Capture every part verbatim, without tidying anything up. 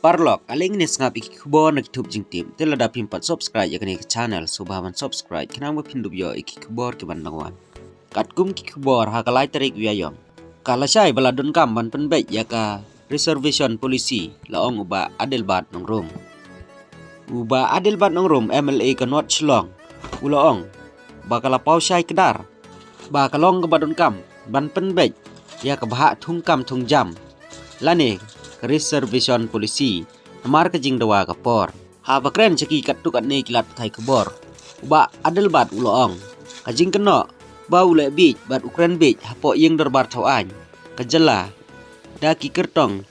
Paralok, ale ngin ïa sngap ïa ki khubor na ki YouTube jingtip. Te lada phim pat subscribe ïa kane ka channel, sngewbha ban subscribe khnang ba phin dup ïoh ïa ki khubor ki ban dang wan. Katkum ki khubor ha ka lai tarik u Ïaïong, ka la shai ba la donkam ban pynbeit ïa ka reservation policy, la ong u Bah Adelbert Nongrum. U Bah Adelbert Nongrum, M L A ka North Shillong, u la ong ba ka la paw shai kdar ba ka long kaba donkam ban pynbeit ïa ka bhah thungkam thungjam lane ka reservation policy namar ka jingdawa ka por. Haba kren sha ki katto katne ki lad pathai khubor, u Bah Adelbert u la ong, ka jingkynnoh ba u leh bieit bad u kren bieit hapoh ïing dorbar thaw aiñ ka jylla da ki kyrtong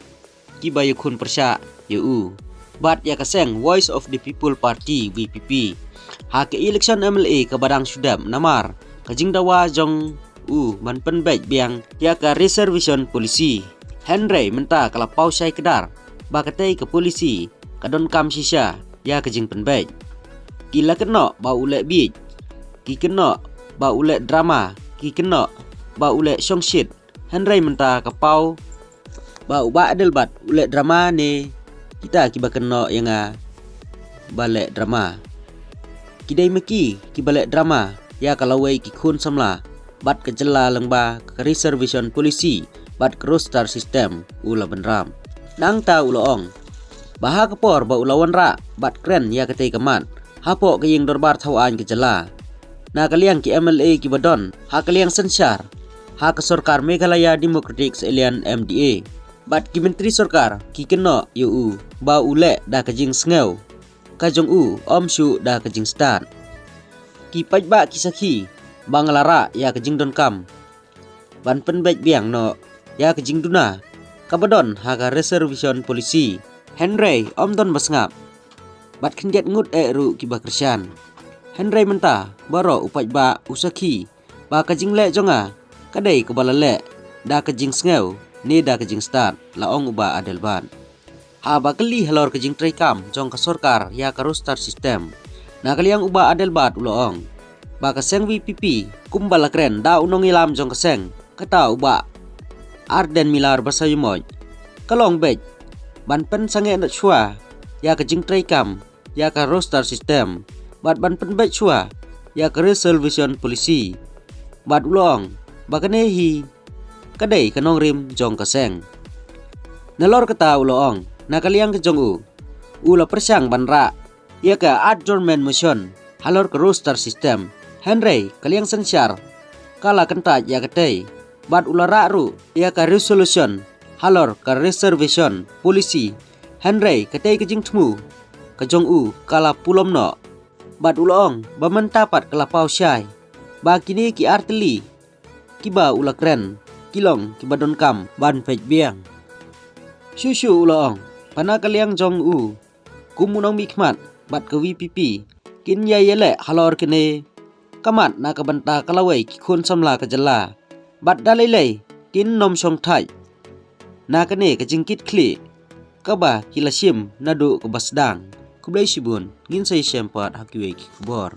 kiba ïakhun pyrshah ïa u bad ïa ka seng Voice of the People Party, V P P, ha ka election M L A kaba dang shu dep namar ka jingdawa jong u ban pynbeit biang ïa ka reservation policy. Hynrei mynta ka la paw shai kdar ba katei ka policy ka donkam shisha ïa ka jingpynbeit. Ki la kynnoh ba u leh bieit, ki kynnoh ba u leh drama, ki kynnoh ba u leh shongshit. Hynrei mynta ka paw ba u Bah Adelbert u leh drama ne kita kiba kynnoh ïa nga ba leh drama. Ki dei ma ki kiba leh drama ïa ka lawei ki khun samla bad ka jylla lyngba ka reservation policy bad ka roster system, u la bynrap. Nangta u la ong ba ha ka por ba u la wanrah bad kren ïa katei ka mat hapoh ka ïing dorbar thaw aiñ ka jylla, na ka liang ki M L A kiba don ha ka liang synshar ha ka sorkar Meghalaya Democratic Alliance, M D A, bad ki myntri sorkar ki kynnoh ïa u ba u leh da ka jingsngew ka jong u, ym shuh da ka jingstad. Ki paidbah ki sakhi ba nga la rah ïa ka jingdonkam ban pynbeit biang noh ïa ka jingduna kaba don ha ka reservation policy. Hynrei ym don ba sngap bad khyndiat ngut eh ruh kiba kyrshan. Hynrei mynta baroh u paidbah u sakhi ba ka jingleh jong nga ka dei kaba la leh da ka jingsngew ne da ka jingstad, la ong u Bah Adelbert. Haba kylli halor ka jingtreikam jong ka sorkar ïa ka roster system, na ka liang u Bah Adelbert u la ong ba ka seng V P P, kumba la kren da u nongïalam jong ka seng, kata u Bah Ardent Miller Basaiawmoit, ka long beit ban pynsangeh noh shuwa ïa ka jingtreikam ïa ka roster system bad ban pynbeit shuwa ïa ka reservation policy. Bad u la ong ba kane hi ka dei ka nongrim jong ka seng. Nalor kata u la ong, na ka liang ka jong u, u la pyrshang ban rah ïa ka adjournment motion halor ka roster system, hynrei ka liang synshar ka la kyntait ïa katei bad u la rah ruh ïa ka resolution halor ka reservation policy, hynrei katei ka jingthmu ka jong u ka la pulom noh. Bad u la ong ba mynta pat ka la paw shai ba kine ki artylli kiba u la kren ki long kiba donkam ban peit biang. Shuh shuh u la ong ba na ka liang jong u, kum u nongmihkhmat bad ka V P P, kin ïai ïaleh halor kane ka mat na ka bynta ka lawei ki khun samla ka jylla bad da lei lei kin nym shongthait na kane ka jingkitkhlieh kaba ki la shim naduh kaba sdang. Khublei shibun, ngin sa ïashem pat ha kiwei ki khubor.